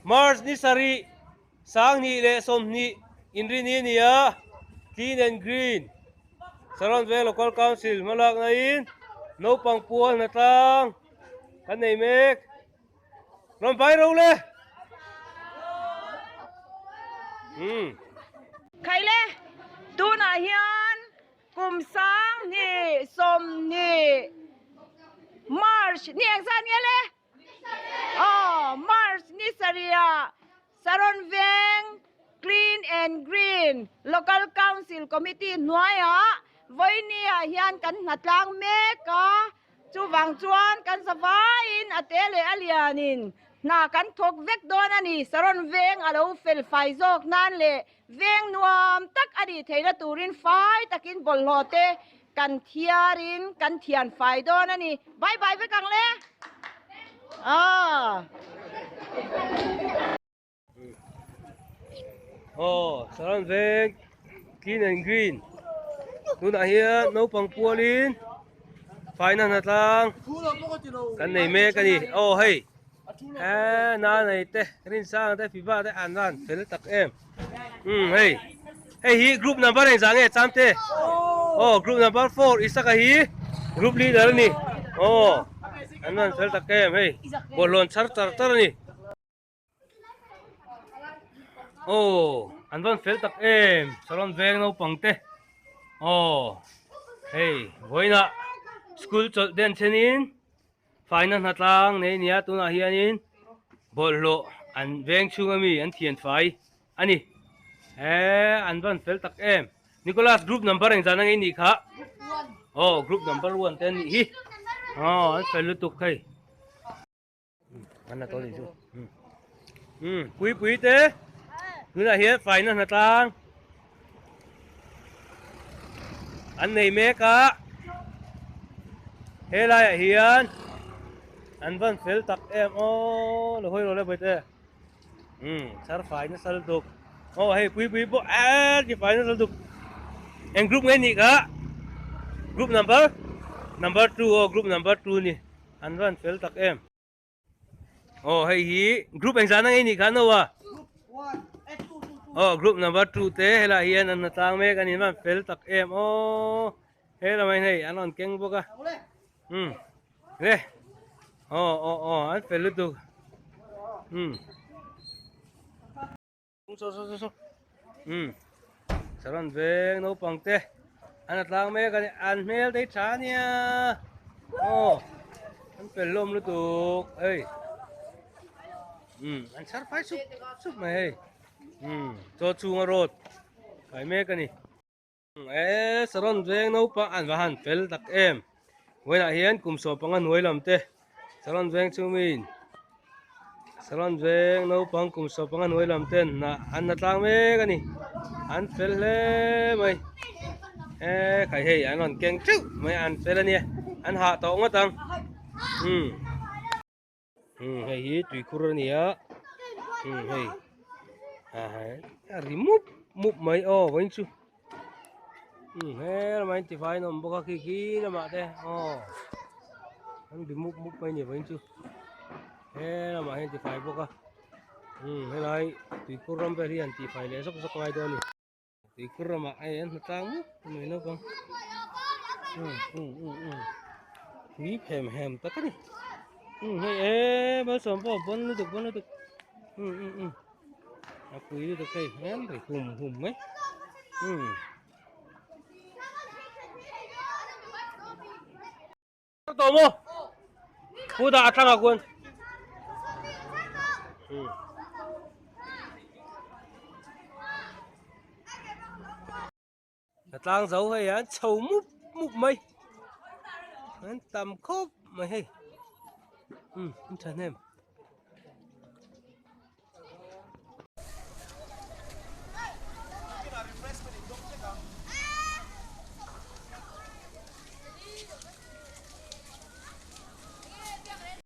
March ni sarih 20 leh 20 inrini a ni a, Clean and Green Saron Veng Local Council hmalakna in naupang pual hnatlang kan nei mek. Rawn vai ro le! Umm. Khaile, tunah hian Kum 20 20 March ni engzat nge le? Aw, March ni sarihah Saron Veng Clean and Green Local Council Committee hnuaiah vawinia hian kan hnatlang mek a, chuvang chuan kan zavaiin a te leh a lianin hna kan thawk vek dawn a ni. Saron Veng a lo fel fai zawk nan leh Veng nuam tak a nih theihna turin fai takin bawlhhlawh te kan thiarin kan thian fai dawn a ni. Bye bye vek ang le. Aw. Aw, Saran veng clean and green. Tunah hian naupang pualin faina hnatlang kan nei mek a ni. Aw hei. Eee na nei te Rinsang te Fiba te an van fel tak em umm hei hei hi group number engzah nge cham te aw group number 4 Isaka hi group leader a ni aw an van fel tak em hei bawlhhlawh chhar char char a ni aw an van fel tak em Saron veng naupang te aw hei vawiinah school chawlh den thenin Faina hnatlang nei nia tunah hianin bawlhhlawh an veng chhung ami an thian fai a ni. Eee an van fel tak em. Nicholas group number engzan ang i nih kha? Aw group number 1 te an nih hi. Aw an fel lutuk hei. An la tawh ni chu. Umm pui pui te tunah hian faina hnatlang an nei mek a helaiah hian an van fel tak em aw lo hawi rawh le bawihte umm chhar fai nasa lutuk aw hei pui pui pawh eee ti fai nasa lutuk eng group nge nih kha group number number 2 aw group number 2 ni an van fel tak em. Aw hei hi group engzah na ngei nih kha no a aw group number 2 te helai hian an hnatlang mek a ni an fel tak em aw he lamah hian hei an rawn keng bawk a um le aw aw aw an fel lutuk um. Saw saw saw saw umm saron veng naupang te an a tlang mek a ni an hmel te hi tha ania aw an fel hlawm lutuk hei umm an chhar fai sup sup mai hei umm chaw chhunga road kai mek a ni. Eee Saron veng naupang an va han fel tak em vawiinah hian kum 15 hnuai lam te Saron veng chungin Saron veng naupang kum 15 hnuai lam ten hnah an na tlang mek a ni an fel hle mai eee khai hei an rawn keng teuh mai an fel a nia an hah tawh ngawt ang umm. Umm hei hi tuikhur a ni a umm hei a ri mup mup mai aw vawiin chu umm he lamah hian tifai an awm bawk a khi khi lamah te aw an ri mup mup mai a ni vawiin chu he lamah hian tifai bawk a umm helai tuikhur ram vel hi an tihfai leh zawk zawk ngai dawn a ni. Tuikhur ramah hei an hmu tlang mup mai naupang um um um um tui phem hem tak a ni um hei eee malsawm pawh a bawn lutuk bawn lutuk um um um a pui lutuk hei em ri hum hum mai um. Tawh maw? Pu dah a thlang ah kuan. A tlang zo hei an chho mup mup mai. An tam khawp mai hei. Um, an thahnem.